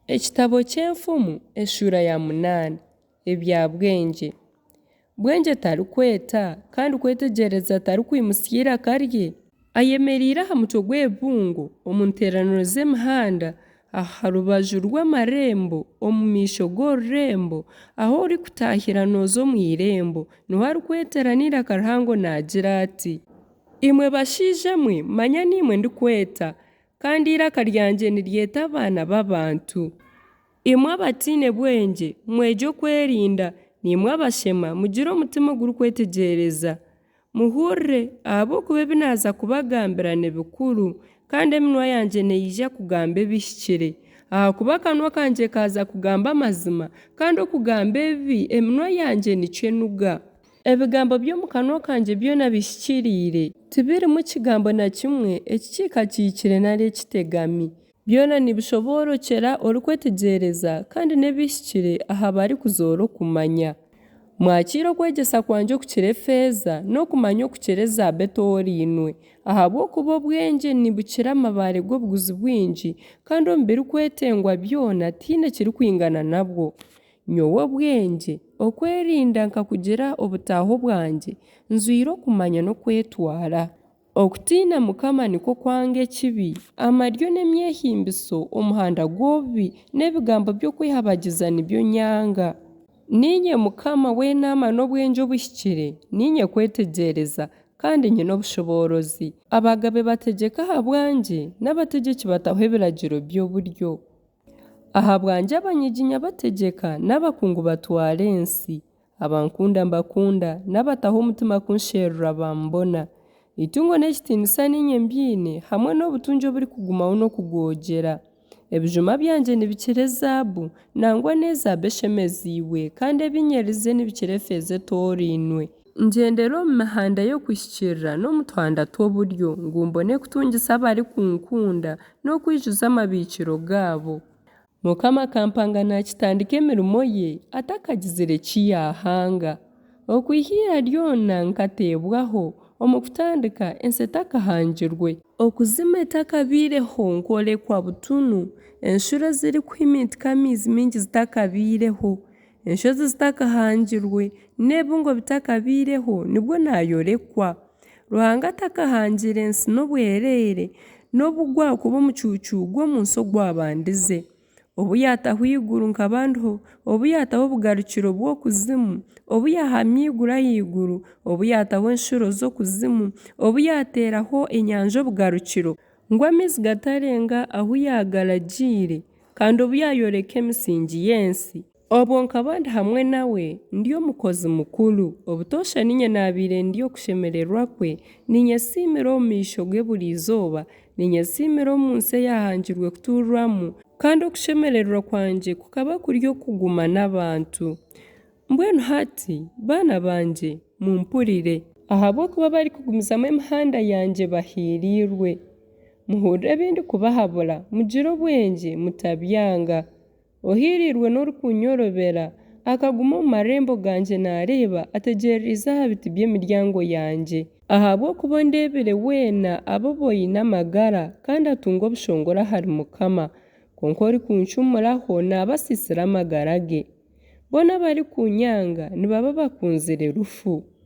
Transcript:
Ekitabo ky'Enfumu eshuura ya munaana. Ebya Bwengye. Bwengye tarikweta, kandi kwetegyereza tarikwimutsya eiraka rye. Ayemereire aha mutwe gw'ebibungo, omu nteeraniro z'emihanda, aha rubaju rw'amarembo, omu maisho g'orurembo, ahu orikutaahira nooza omu irembo, niho arikwetera n'eiraka rihango naagira ati, Imwe bashaija mwe, manya niimwe ndikweta, kandi eiraka ryangye niryeta abaana b'abantu. Imwe abataine bwengye, mwegye okwerinda, naimwe abashema, mugire omutima ogurikwetegyereza. Muhurire, ahabw'okuba ebi naaza kubagambira ni bikuru, kandi eminwa yangye neija kugamba ebihikire. Ahakuba akanwa kangye kaaza kugamba amazima, kandi okugamba ebibi eminwa yangye nikyo enuga. Ebigambo by'omu kanwa kangye byona bihikiriire, tibirimu kigambo na kimwe ekikiikakiikire nari ekitegami. Byona nibishoboorokyera orikwetegyereza kandi n'ebihikire aha barikuzoora okumanya. Mwakiire okwegyesa kwangye okukira efeeza, n'okumanya okukira ezaabu etoorainwe, ahabw'okuba obwengye nibukira amabaare g'obuguzi bwingi, kandi omu birikwetengwa byona tihaine kirikwingana nabwo. Nyowe obwengye, okwerinda nkakugira obutaaho bwangye, nzwire okumanya n'okwetwara. Okutiina Mukama nikwo kwanga ekibi, amaryo n'emyehimbiso, omuhanda gw'obubi n'ebigambo by'okwehabagiza nibyo nyanga. Niinye Mukama w'enaama n'obwengye obuhikire, niinye kwetegyereza, kandi nyine obushoboorozi. Abagabe bategyeka ahabwangye, n'abategyeki bataho ebiragiro by'oburyo. Ahabwangye abanyiginya bategyeka, n'abakungu batwara ensi. Abankunda mbakunda, n'abataho omutima kunsherura bambona. Eitungo n'ekitiinisa niinye mbiine, hamwe n'obutungi oburikugumaho n'okugoogyera. Ebijuma byangye nibikira ezaabu, nangwa n'ezaabu eshemeziibwe, kandi ebi nyerize nibikira efeeza etoorainwe. Ngyendera omu mihanda y'okuhikiirira n'omu tuhanda tw'oburyo, ngu mbone kutungisa abarikunkunda, n'okwijuza amabiikiro gaabo. Mukama akampanga naakitandika emirimo ye, atakagizire ki yaahanga. Okwiha ira ryona nkateebwaho, omu kutandika ensi etakahangirwe. Okuzimu etakabaireho nkorekwa butunu, enshuro ezirikuhimintika amaizi maingi zitakabaireho, enshozi zitakahangirwe, n'ebibungo bitakabaireho, nibwo naayorekwa. Ruhanga atakahangire nsi n'obwereere, n'obu gwakuba omucuucu gw'omu nsi ogwabandize. Obu yaataho eiguru nkaba ndiho, obu yaataho obugarukiro bw'okuzimu, obu yaahamya eiguru ahaiguru, obu yaataho enshuro z'okuzimu, obu yaateeraho enyanja obugarukiro, ngu amaizi gatarenga ahu yaagaragiire, kandi obu yaayoreka emisingi y'ensi. Obwo nkaba ndi hamwe nawe, ndi omukozi mukuru. Obutoosha niinye naabaire ndi okushemererwa kwe, niinyesiimira omu maisho ge buri izooba, niinyesiimira omu nsi eyaahangirwe kutuurwamu, kandi okushemererwa kwangye kukaba kuri okuguma n'abantu. Mbwenu hati, baana bangye, mumpurire. Ahabw'okuba abarikugumizamu emihanda yangye bahiiriirwe. Muhurire ebi ndikubahabura, mugire obwengye, mutabyanga. Ohiiriirwe n'orikunyorobera, akaguma omu marembo gangye naareeba, ategyereize aha biti by'emiryango yangye. Ahabw'okuba ondeebire weena aba oboine amagara, kandi atunga obushongore ahari Mukama. Kwonka orikuncumuraho naaba asiisire amagara ge. Boona abarikuunyanga nibaba bakunzire rufu.